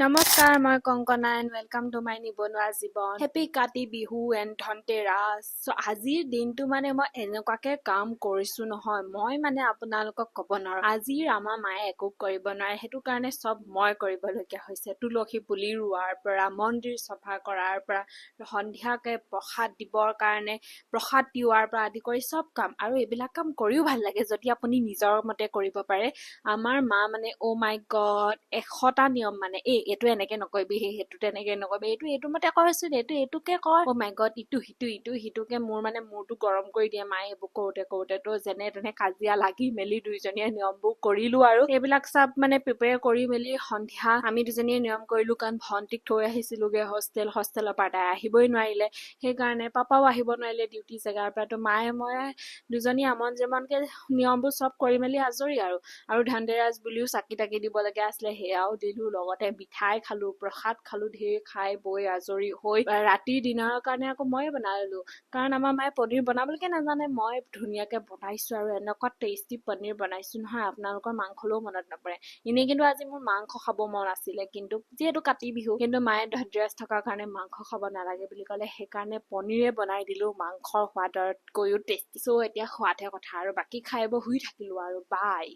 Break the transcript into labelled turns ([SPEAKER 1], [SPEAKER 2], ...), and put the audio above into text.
[SPEAKER 1] নমস্কাৰ, মই Kankana and welcome to my নিবনুৱা জীৱন। Happy Kati Bihu and Dhanteras. So' আজিৰ দিনটো মানে মই এনেকুৱাকে কাম কৰিছো নহয়, মই মানে আপোনালোকক ক'ব নোৱাৰো। আজিৰ আমাৰ মায়ে একো কৰিব নোৱাৰে, সেইটো কাৰণে চব মই কৰিবলগীয়া হৈছে। তুলসী পুলি ৰোৱাৰ পৰা, মন্দিৰ চফা কৰাৰ পৰা, সন্ধিয়াকে প্ৰসাদ দিবৰ কাৰণে প্ৰসাদ তিওৱাৰ পৰা আদি কৰি চব কাম। আৰু এইবিলাক কাম কৰিও ভাল লাগে যদি আপুনি নিজৰ মতে কৰিব পাৰে। আমাৰ মা মানে অ' মাই গড, 100টা নিয়ম মানে, এই এইটো এনেকে নকৰিবি, সেই সেইটো তেনেকে নকৰিবি, এইটো এইটো মতে কৰচোন, এইটো এইটোকে কৰ। অ' মাই গড, ইটো সিটো ইটো সিটোকে মোৰ মানে মূৰটো গৰম কৰি দিয়ে মায়ে এইবোৰ কৰোঁতে কৰোঁতে। তো যেনে তেনে কাজিয়া লাগি মেলি দুইজনীয়ে নিয়মবোৰ কৰিলো আৰু এইবিলাক চব মানে প্ৰিপেয়াৰ কৰি মেলি সন্ধিয়া আমি দুজনীয়ে নিয়ম কৰিলো, কাৰণ ভণ্টিক থৈ আহিছিলোগে হোষ্টেল, হোষ্টেলৰ পৰা তাই আহিবই নোৱাৰিলে, সেইকাৰণে পাপাও আহিব নোৱাৰিলে ডিউটি জেগাৰ পৰা। তো মায়ে মই দুজনী আমন জিমনকে নিয়মবোৰ চব কৰি মেলি আজৰি আৰু। আৰু ধনতেৰাছ বুলিও চাকি তাকি দিব লগীয়া আছিলে, সেয়াও দিলো, লগতে মিঠাই খালো, প্ৰসাদ খালো, ধেৰ খাই বৈ আজৰি হৈ ৰাতিৰ ডিনাৰৰ কাৰণে আকৌ ময়ে বনালো, কাৰণ আমাৰ মায়ে পনীৰ বনাবলৈকে নাজানে। মই ধুনীয়াকে বনাইছো আৰু এনেকুৱা টেষ্টি পনীৰ বনাইছো নহয়, আপোনালোকৰ মাংসলৈও মনত নপৰে। এনেই কিন্তু আজি মোৰ মাংস খাব মন আছিলে, কিন্তু যিহেতু কাতি বিহু, কিন্তু মায়ে ধনতেৰাছ থকাৰ কাৰণে মাংস খাব নালাগে বুলি ক'লে, সেইকাৰণে পনীৰে বনাই দিলো, মাংসৰ সোৱাদতকৈও টেষ্টি। চ' এতিয়া সোৱাদহে কথা আৰু, বাকী খাই বৈ শুই থাকিলো আৰু, বাই।